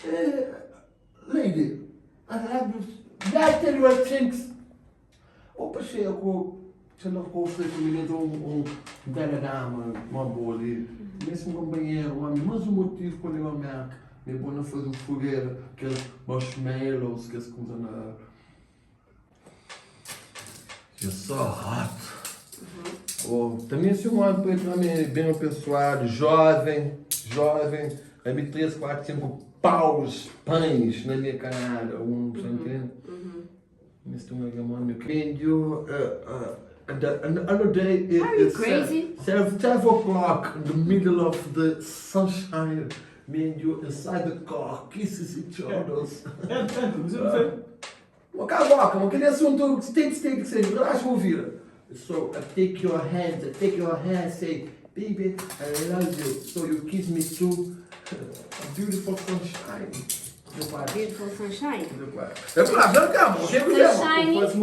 Eh, lady, I have you, I tell you I think. O Pacheco, se não for feito um bela dama, uma boa ali, mesmo um companheiro, um homem, mas o motivo quando eu América, me bom na fazer fogueira, aqueles marshmallows que as coisas na. You're so hot. Oh, também se um homem preto também bem abençoado, jovem, jovem, a mim 3, 4, 5 paus, pães na minha cara, você entende? Mr. Megamon, and you, and the other day, it, Are you it's crazy? 7 o'clock in the middle of the sunshine, me and you inside the car, kisses each other. Entra, entra, mas eu não sei. Uma cala a boca, aquele assunto que tem que ser, relaxa, vou ouvir. So I take your hand, I take your hand, say, "Baby, I love you." So you kiss me too. Beautiful sunshine. Meu pai. Beautiful sunshine. Meu pai. É claro, não, calma, o que é que Sunshine. Faz um